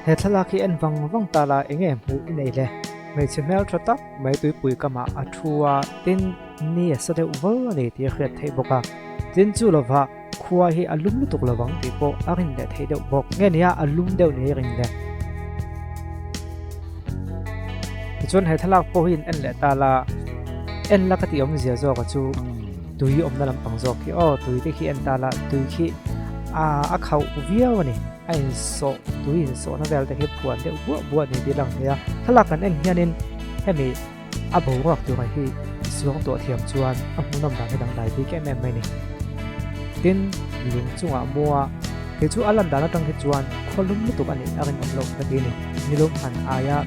He thlalak hi en vang vang ta la enge hmuh i nei le? Hmeichhe hmel tha tak mai tuipui kamah a thu a, tin ni a sa deuh vawr a ni tih a hriat theih bawk a. Tin chu lova khua hi a lum lutuk lovang tih pawh a rin leh theih deuh bawk. Nge nia a lum deuh ni a rin le? Tichuan he thlalak pawh hi in en leh ta la, en la ka tih awmzia zawk a chu tui awmna lampang zawk khi aw tui te khi en ta la tui khi a khauh viau a ni. A insawh tui insawhna vel te hi phuan deuh buah buah ni tih a lang thei a, thlalak kan en hianin hemi a boruak tura hi suang tuah thiam chuan a hmuhnawm dan hi dangdai bik em em mai a ni. Tin, lung chungah mua kei chu a lan dan atang hi chuan khawlum lutuk a nih a rinawm loh ka ti a ni. Nilum han aia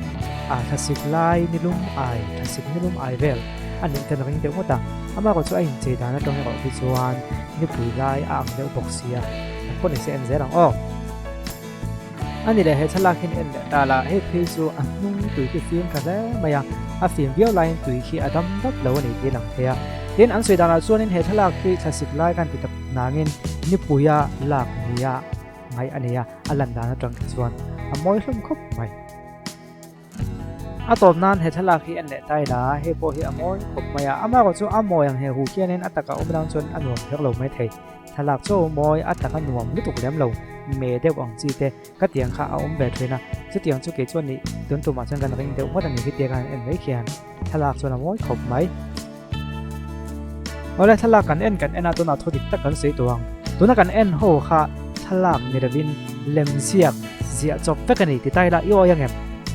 a thlasik lai nilum ai thlasik nilum ai vel a nih ten a ring deuh ngawt a, amaherawh chu a inchei dan atang erawh hi chuan nipui lai a ang deuh bawk sia. Kan pawh nise en zel ang aw. A ni leh he thlalak hian en leh ta la, hei phei chu a hnung tui khi fim tha hle mai a, a fim viau laiin tui khi a dam dap lo a ni tih a lang thei a. Tin, an sawi danah chuanin he thlalak hi thlasik lai kan ti tak nangin nipuia lak nia ngaih a nei a, a lan dan atang khi chuan a mawi hlawm khawp mai. A tawp nan he thlalak hi en leh ta ila, hei pawh hi a mawi khawp mai a, amaherawh chu a mawi ang he hu khianin a taka awm dang chuan a nuam kher lo mai thei. Thlalak chu a mawi, a taka nuam lutuk lem lo, me deuh ang chi te ka tiang kha a awm ve thin a, chutiang chu kei chuan nih tun tumah chuan kan ring deuh ngawt a ni khi tia khan en mai khian thlalak chuan a mawi khawp mai. Awle thlalak kan en kan en a tunah thu dik tak kan sawi tawh ang, tuna kan en ho kha thlalak ni lovin lemziak ziah chawp vek a ni ti ta ila i awi angem?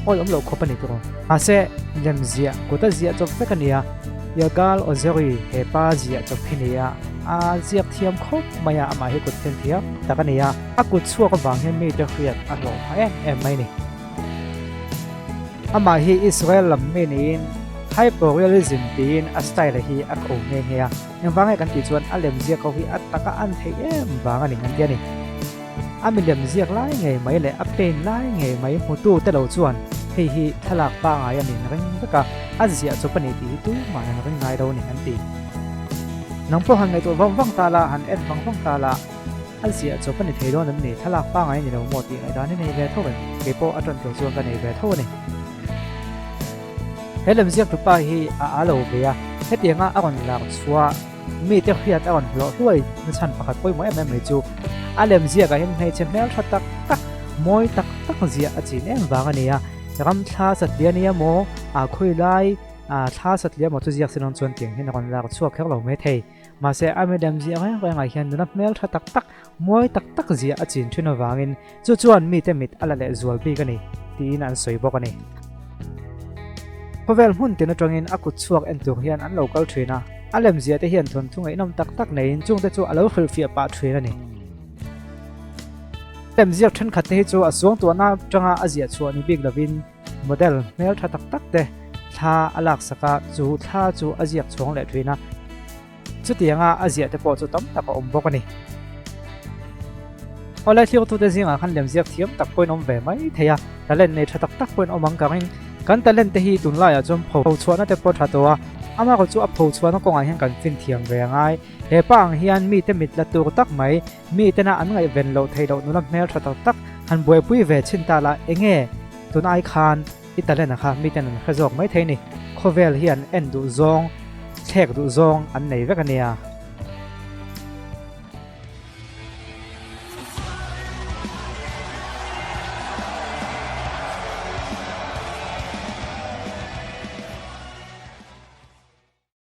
Awi awm loh khawp a ni tawh. Mahse lemziah kuta ziah chawp vek a ni a, Yagal Ozeri he pa ziah chawp hi ni a, a ziak thiam khawp mai a, amah hi kut then thiam tak a ni a, a kut chhuak avang hian mite hriat a hlawh phah em em mai a ni. Amah hi Israel lam mi niin Hyperrealism tiin a style hi a ko nghe nghe a, engvang nge kan tih chuan a lemziak ho hi a taka an theih em vang a ni an ti a ni. A milem ziak lai ngei mai leh a paint lai ngei mai hmutu te lo chuan hei hi thlalak pangai a nin ring vek a, a ziah chawp a ni tih hi tumah an ring ngai lo a ni an ti. Nang pawh han ngaihtuah vang vang ta la, han en vang vang ta la, A ziah chawp a ni thei dawn em ni? Thlalak pangai a ni lo maw tih ngaihdan hi nei ve tho em? Kei pawh a tan tur chuan ka nei ve tho a ni. He lemziak tupa hi a a lo ve a, hetianga a rawn lak chhuah mite hriat a rawn hlawh hluai na chhan pakhat pawimawh em em mai chu a lemziakah hian hmeichhe hmeltha tak tak, mawi tak tak ziah a chin em vang a ni a, ram thla satliah nia maw, a khawi lai thla satliah maw chu ziak si dawn chuan tiang hian a rawn lak chhuak kher lo mai thei. Mahse, a midem ziah reng rengah hian nula hmel tha tak tak, mawi tak tak ziah a chin thin avangin chu chuan mite mit a la leh zual bik a ni, tiin an sawi bawk a ni. Khawvel hmun tin atangin a kut chhuak en tur hian an lo kal thin a, a lem ziah te hian thawnthu ngaihnawm tak tak neiin chungte chu a lo hrilhfiah pah thin a ni. Lem ziak thenkhat te hi chu a suangtuahna atanga a ziah chhuah ni bik lovin model hmel tha tak tak te thla a laksak a, chu thla chu a ziak chhuang leh thin a. Chutianga a ziah te pawh chu tam tak a awm bawk a ni. Awlai thliaktute zingah khan lemziak thiam tak pawhin awm ve mai thei a, talent nei tha tak tak pawhin awm ang ka ring. Kan talent te hi tunlaiah chuan pho chhuahna te pawh tha tawh a, amaherawh chu a pho chhuahna kawngah hian kan fin thiam ve a ngai. He pa ang hian mite mit la tur tak mai, mitena an ngaihven loh theih loh nula hmel tha tak tak han buaipui ve chhin ta la enge tun ai khan I talent a kha miten an hre zawk mai thei ni. Khawvel hian en duh zawng, thlek duh zawng an nei vek a nia.